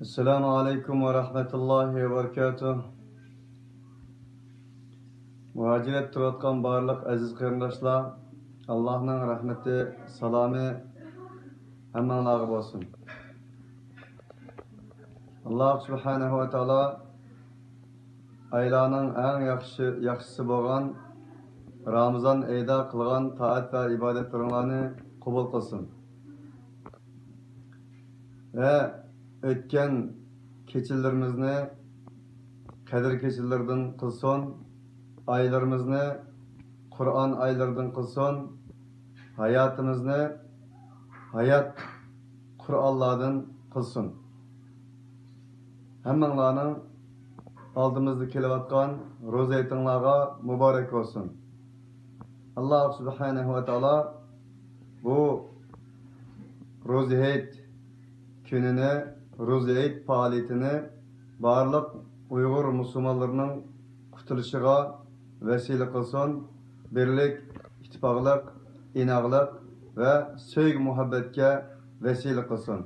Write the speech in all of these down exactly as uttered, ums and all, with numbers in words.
ئەسسالامۇ ئەلەيكۇم ۋە رەھمەتۇللاھى ۋە بەرىكاتۇھ. مۇھاجىرەتتە تۇرۇۋاتقان بارلىق ئەزىز قېرىنداشلار، ئاللاھنىڭ رەھمىتى، سالامى ھەممىڭلارغا بولسۇن. ئاللاھ سۇبھانەھۇ ۋە تائالا ئايلارنىڭ ئەڭ ياخشى، ياخشىسى بولغان رامىزان ئېيىدا قىلغان تائەت ۋە ئىبادەتلىرىڭلارنى قوبۇل قىلسۇن. ۋە ئۆتكەن كېچىلىرىمىزنى قەدىر كېچىلىرىدىن قىلسۇن، ئايلىرىمىزنى قۇرئان ئايلىرىدىن قىلسۇن، ھاياتىمىزنى ھايات قۇرئانلاردىن قىلسۇن. ھەممىڭلارنىڭ ئالدىمىزدا كېلىۋاتقان روزا ھېيتىڭلارغا مۇبارەك بولسۇن. ئاللاھ سۇبھانەھۇ ۋە تائالا بۇ روزا ھېيت كۈنىنى، روزا ھېيت پائالىيىتىنى بارلىق ئۇيغۇر مۇسۇلمانلىرىنىڭ قۇتۇلۇشىغا ۋەسىلە قىلسۇن، بىرلىك، ئىتتىپاقلىق، ئىناقلىق ۋە سۆيگۈ مۇھەببەتكە ۋەسىلە قىلسۇن.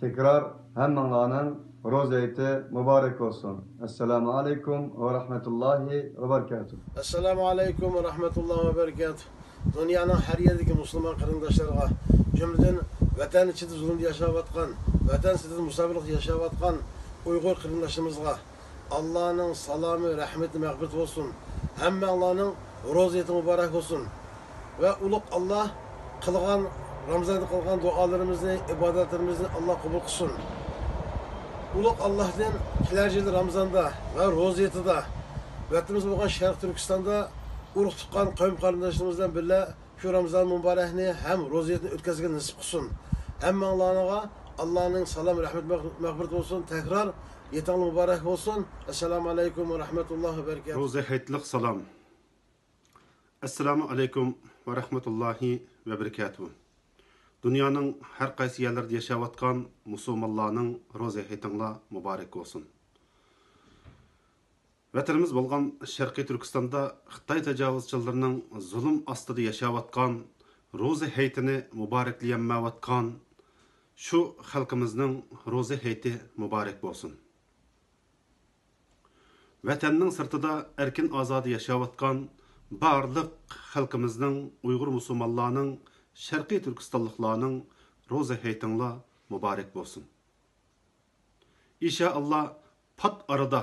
تەكرار ھەممىڭلارنىڭ روزا ھېيتى مۇبارەك بولسۇن. ئەسسالامۇ ئەلەيكۇم ۋە رەھمەتۇللاھى ۋە بەرىكاتۇھ. ئەسسالامۇ ئەلەيكۇم ۋە رەھمەتۇللاھى ۋە بەرىكاتۇھ. دۇنيانىڭ ھەر يېرىدىكى مۇسۇلمان قېرىنداشلارغا، جۈملىدىن ۋەتەن ئىچىدە زۇلۇمدا ياشاۋاتقان، ۋەتەن سىرتىدا مۇساپىرلىقتا ياشاۋاتقان ئۇيغۇر قېرىنداشلىرىمىزغا ئاللانىڭ سالامى، رەھمىتى، مەغپىرىتى بولسۇن. ھەممەڭلارنىڭ روزا ھېيتى مۇبارەك بولسۇن. ۋە ئۇلۇغ ئاللا قىلغان، رامىزاندا قىلغان دۇئالىرىمىزنى، ئىبادەتلىرىمىزنى ئاللا قوبۇل قىلسۇن. ئۇلۇغ ئاللاھتىن كېلەر يىل رامىزاندا ۋە روزا ھېيتىدا ۋەتىنىمىز بولغان شەرقىي تۈركىستاندا ئۇرۇق تۇغقان قەۋم قېرىنداشلىرىمىز بىلەن بىللە شۇ رامىزان مۇبارەكنى ھەم روزا ھېيتنى ئۆتكۈزگىلى نېسىپ قىلسۇن. ھەممىڭلارغا ئاللانىڭ سالام، رەھمەت، مەغپىرىتى بولسۇن. تەكرار ھېيتىڭلار مۇبارەك بولسۇن. ئەسسالامۇ ئەلەيكۇم ۋە رەھمەتۇللاھى ۋە بەرىكاتۇھ. روزا ھېيتلىق سالام. ئەسسالامۇ ئەلەيكۇم ۋە رەھمەتۇللاھى ۋە بەرىكاتۇھ. دۇنيانىڭ ھەر قايسى يەرلىرىدە ياشاۋاتقان مۇسۇلمانلارنىڭ روزا ھېيتىڭلار مۇبارەك بولسۇن. ۋەتىنىمىز بولغان شەرقىي تۈركىستاندا خىتاي تاجاۋۇزچىلىرىنىڭ زۇلۇم ئاستىدا ياشاۋاتقان، روزا ھېيتىنى مۇبارەكلىيەلمەيۋاتقان شۇ خەلقىمىزنىڭ روزا ھېيتى مۇبارەك بولسۇن. ۋەتەننىڭ سىرتىدا ئەركىن ئازادە ياشاۋاتقان بارلىق خەلقىمىزنىڭ، ئۇيغۇر مۇسۇلمانلارنىڭ، شەرقىي تۈركىستانلىقلارنىڭ روزا ھېيتىڭلار مۇبارەك بولسۇن. ئىنشائاللا، پات ئارىدا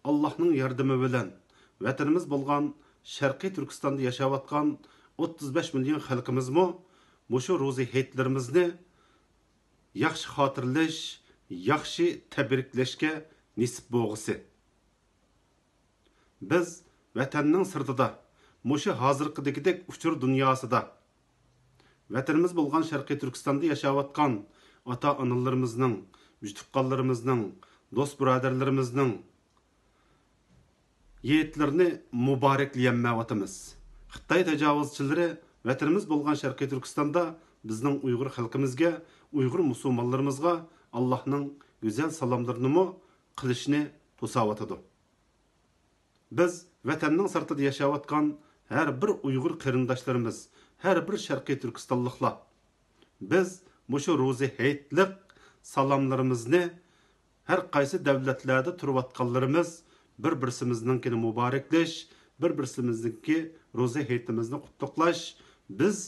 ئاللاھنىڭ ياردىمى بىلەن ۋەتىنىمىز بولغان شەرقىي تۈركىستاندا ياشاۋاتقان ئوتتۇز بەش مىليون خەلقىمىزمۇ مۇشۇ روزا ھېيتلىرىمىزنى ياخشى خاتىرىلەش، ياخشى تەبرىكلەشكە نېسىپ بولغۇسى. بىز ۋەتەننىڭ سىرتىدا، مۇشۇ ھازىرقىدىكىدەك ئۇچۇر دۇنياسىدا، ۋەتىنىمىز بولغان شەرقىي تۈركىستاندا ياشاۋاتقان ئاتا-ئانىلىرىمىزنىڭ، ئۇچتۇغقانلىرىمىزنىڭ، دوست-بۇرادەرلىرىمىزنىڭ ھېيتلىرىنى مۇبارەكلىيەلمەيۋاتىمىز. خىتاي تاجاۋۇزچىلىرى ۋەتىنىمىز بولغان شەرقىي تۈركىستاندا بىزنىڭ ئۇيغۇر خەلقىمىزگە، ئۇيغۇر مۇسۇلمانلىرىمىزغا ئاللاھنىڭ گۈزەل سالاملىرىنىمۇ قىلىشنى توساۋاتىدۇ. بىز ۋەتەننىڭ سىرتىدا ياشاۋاتقان ھەر بىر ئۇيغۇر قېرىنداشلىرىمىز، ھەر بىر شەرقىي تۈركىستانلىقلار، بىز مۇشۇ روزى ھېيتلىق سالاملىرىمىزنى ھەر قايسى دەۋلەتلەردە تۇرۇۋاتقانلىرىمىز بىر-بىرسىمىزنىڭكىنى مۇبارەكلەش، بىر-بىرسىمىزنىڭكى روزى ھېيتىمىزنى قۇتلۇقلاش، بىز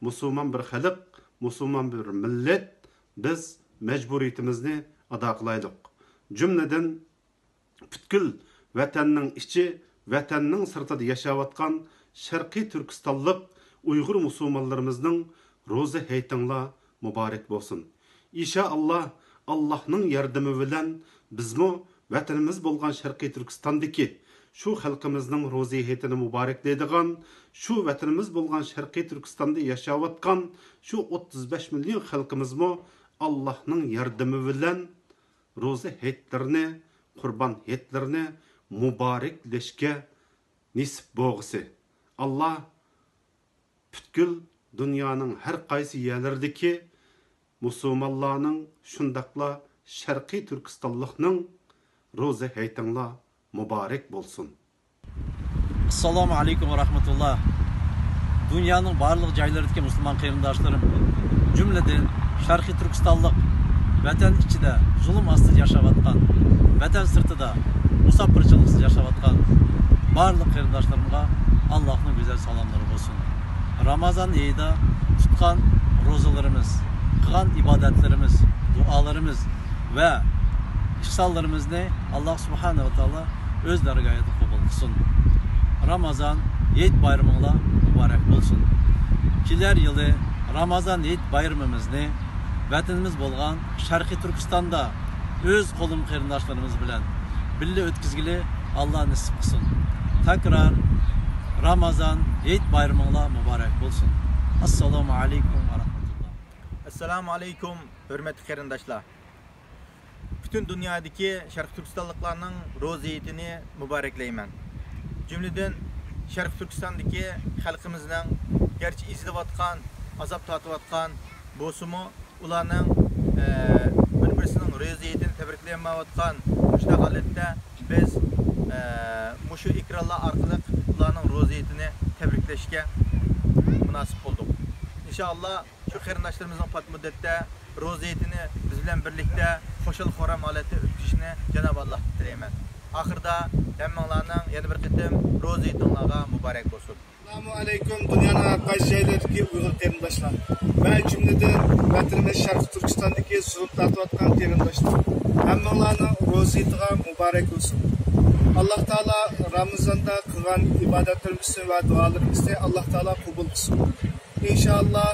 مۇسۇلمان بىر خەلق، مۇسۇلمان بىر مىللەت، بىز مەجبۇرىيىتىمىزنى ئادا قىلايلۇق. جۈملىدىن پۈتكۈل ۋەتەننىڭ ئىچى، ۋەتەننىڭ سىرتىدا ياشاۋاتقان شەرقىي تۈركىستانلىق ئۇيغۇر مۇسۇلمانلىرىمىزنىڭ روزا ھېيتىڭلار مۇبارەك بولسۇن. ئىنشائاللا، ئاللاھنىڭ ياردىمى بىلەن بىزمۇ ۋەتىنىمىز بولغان شەرقىي تۈركىستاندىكى شۇ خەلقىمىزنىڭ روزا ھېيتىنى مۇبارەكلەيدىغان، شۇ ۋەتىنىمىز بولغان شەرقىي تۈركىستاندا ياشاۋاتقان شۇ ئوتتۇز بەش مىليون خەلقىمىزمۇ ئاللاھنىڭ ياردىمى بىلەن روزا ھېيتلىرىنى، قۇربان ھېيتلىرىنى مۇبارەكلەشكە نېسىپ بولغۇسى. ئاللا پۈتكۈل دۇنيانىڭ ھەر قايسى يەرلىرىدىكى مۇسۇلمانلارنىڭ، شۇنداقلا شەرقىي تۈركىستانلىقنىڭ روزا ھېيتىڭلار مۇبارەك بولسۇن. ئەسسالامۇ ئەلەيكۇم ۋە رەھمەتۇللا. دۇنيانىڭ بارلىق جايلىرىدىكى مۇسۇلمان قېرىنداشلىرىم، جۈملىدىن شەرقىي تۈركىستانلىق ۋەتەن ئىچىدە زۇلۇم ئاستىدا ياشاۋاتقان، ۋەتەن سىرتىدا مۇساپىرچىلىقسىز ياشاۋاتقان بارلىق قېرىنداشلىرىمغا ئاللاھنىڭ گۈزەل سالاملىرى بولسۇن. رامازان ئېيىدا تۇتقان روزىلىرىمىز، قىلغان ئىبادەتلىرىمىز، دۇئالىرىمىز ۋە ئىھسانلىرىمىزنى ئاللاھ سۇبھانەھۇ ۋە تائالا ئۆز دەرگاھىدا قوبۇل قىلسۇن. رامازان ھېيت بايرىمىڭلار مۇبارەك بولسۇن. كېلەر يىلى رامازان ھېيت بايرىمىمىزنى ۋەتىنىمىز بولغان شەرقىي تۈركىستاندا ئۆز قولۇم قېرىنداشلىرىمىز بىلەن بىللە ئۆتكۈزگىلى ئاللاھ نېسىپ قىلسۇن. تەكرار، رامازان ھېيت بايرىمىڭلار مۇبارەك بولسۇن. ئەسسالامۇ ئەلەيكۇم ۋە رەھمەتۇللاھ. ئەسسالامۇ ئەلەيكۇم، ھۆرمەتلىك قېرىنداشلار. پۈتۈن دۇنيادىكى شەرقىي تۈركىستانلىقلارنىڭ روزا ھېيتىنى مۇبارەكلەيمەن. جۈملىدىن شەرقىي تۈركىستاندىكى خەلقىمىزنىڭ گەرچە ئېزىلىۋاتقان، ئازاب تارتىۋاتقان بولسىمۇ، ئۇلارنىڭ، ئە، بىر-بىرسىنىڭ روزا ھېيتىنى تەبرىكلىيەلمەيۋاتقان مۇشۇنداق ھالەتتە بىز، ئە، مۇشۇ ئېكرانلار ئارقىلىق ئۇلارنىڭ روزا ھېيتىنى تەبرىكلەشكە مۇناسىپ بولدۇق. ئىنشائاللا، شۇ قېرىنداشلىرىمىزنىڭ پات مۇددەتتە روزا ھېيتىنى بىز بىلەن بىرلىكتە خۇشال-خۇرام ھالەتتە ئۆتكۈزۈشىنى جانابى ئاللاھتىن تىلەيمەن. ئاخىرىدا ھەممىڭلارنىڭ يەنە بىر قېتىم روزا ھېيتىڭلارغا مۇبارەك بولسۇن. ئەسسالامۇ ئەلەيكۇم، دۇنيانىڭ ھەر قايسى جايلىرىدىكى ئۇيغۇر قېرىنداشلار ۋە جۈملىدىن ۋەتىنىمىز شەرقىي تۈركىستاندىكى زۇلۇم تارتىۋاتقان قېرىنداشلار. ھەممىڭلارنىڭ روزا ھېيتىغا مۇبارەك بولسۇن. ئاللاھ تائالا رامىزاندا قىلغان ئىبادەتلىرىمىزنى ۋە دۇئالىرىمىزنى ئاللاھ تائالا قوبۇل قىلسۇن. ئىنشائاللا،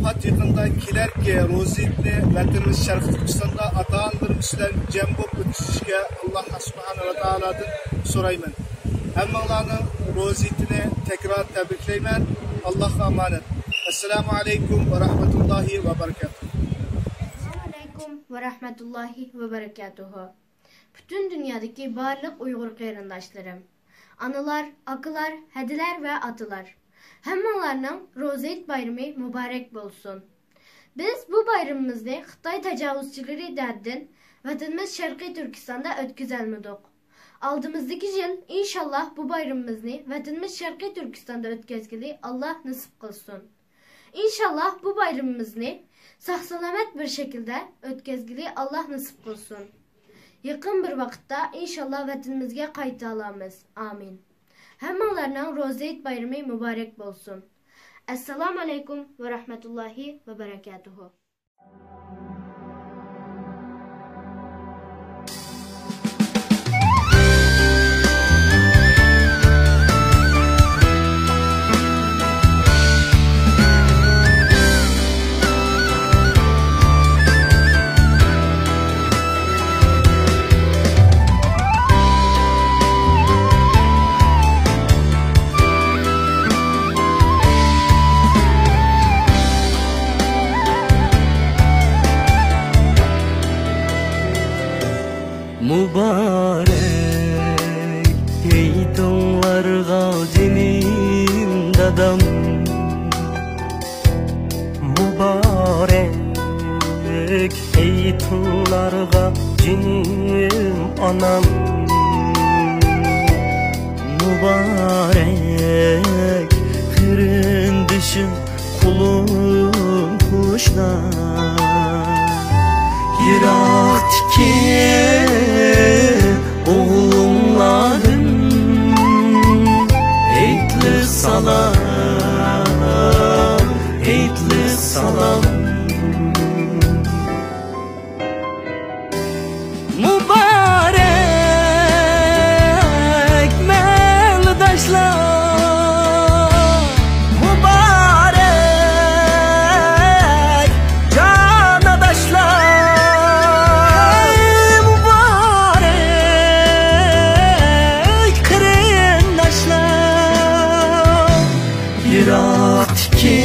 پات يېقىندا كېلەركى روزا ھېيتنى ۋەتىنىمىز شەرقىي تۈركىستاندا ئاتا-ئانىلىرىمىز بىلەن جەم بولۇپ ئۆتكۈزۈشكە ئاللاھ سۇبھانەھۇ ۋە تائالادىن سورايمەن. ھەممىڭلارنىڭ روزا ھېيتىنى تەكرار تەبرىكلەيمەن. ئاللاھقا ئامانەت. ئەسسالامۇ ئەلەيكۇم ۋە رەھمەتۇللاھى ۋە بەرىكاتۇھ. ئەسسالامۇ ئەلەيكۇم ۋە رەھمەتۇللاھى ۋە بەرىكاتۇھ. پۈتۈن دۇنيادىكى بارلىق ئۇيغۇر قېرىنداشلىرىم، ئانىلار، ئاكىلار، ھەدىلەر ۋە ئاتىلار، ھەممىڭلارنىڭ روزا ھېيت بايرىمى مۇبارەك بولسۇن! بىز بۇ بايرىمىمىزنى خىتاي تاجاۋۇزچىلىرى دەردىدىن ۋەتىنىمىز شەرقىي تۈركىستاندا ئۆتكۈزەلمىدۇق. ئالدىمىزدىكى يىل ئىنشاللا بۇ بايرىمىمىزنى ۋەتىنىمىز شەرقىي تۈركىستاندا ئۆتكۈزگىلى ئاللا نېسىپ قىلسۇن. ئىنشاللا بۇ بايرىمىمىزنى ساق-سالامەت بىر شەكىلدە ئۆتكۈزگىلى ئاللا نېسىپ قىلسۇن. يېقىن بىر ۋاقىتتا ئىنشاللا ۋەتىنىمىزگە قايتالامىز. ئامىن. ھەممىڭلارنىڭ روزا ھېيت بايرىمى مۇبارەك بولسۇن. ئەسسالامۇ ئەلەيكۇم ۋە رەھمەتۇللاھى ۋە بەرەكاتۇھۇ. مۇبارەك ھېيتىڭلارغا جېنىم دادام. مۇبارەك ھېيتىڭلارغا جېنىم ئانام. مۇبارەك قېرىندىشىم، قولۇم قوشنا. يىراقتىكى ئوغلۇڭلاردىن ھېيتلىق سالام، ھېيتلىق سالام. مۇبارەك مەلداشلار، مۇبارەك جاناداشلار، مۇبارەك قېرىنداشلار. يىراقتىكى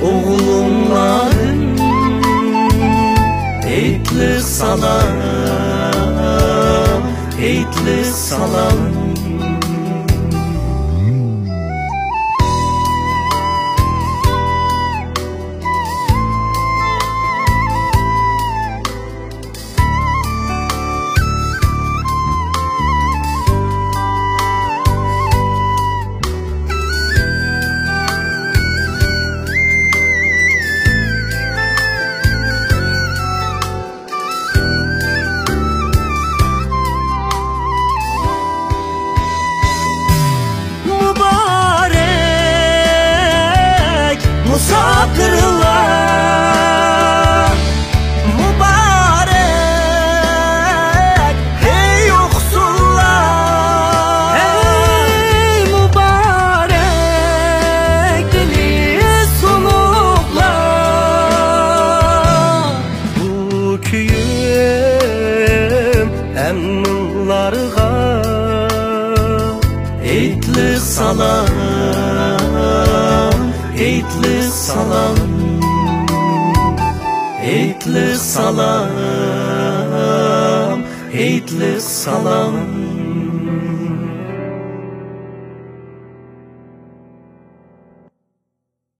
ئوغلۇڭلاردىن ھېيتلىق سالام، ھېيتلىق سالام. ئاخىرلار مۇبارەك، ھەي يوقسۇللار. ھەي مۇبارەك، دىلى سۇنۇقلار. بۇ كۈيۈم ھەممىڭلارغا ھېيتلىق سالام، ھېيتلىق سالام، ھېيتلىق سالام، ھېيتلىق سالام.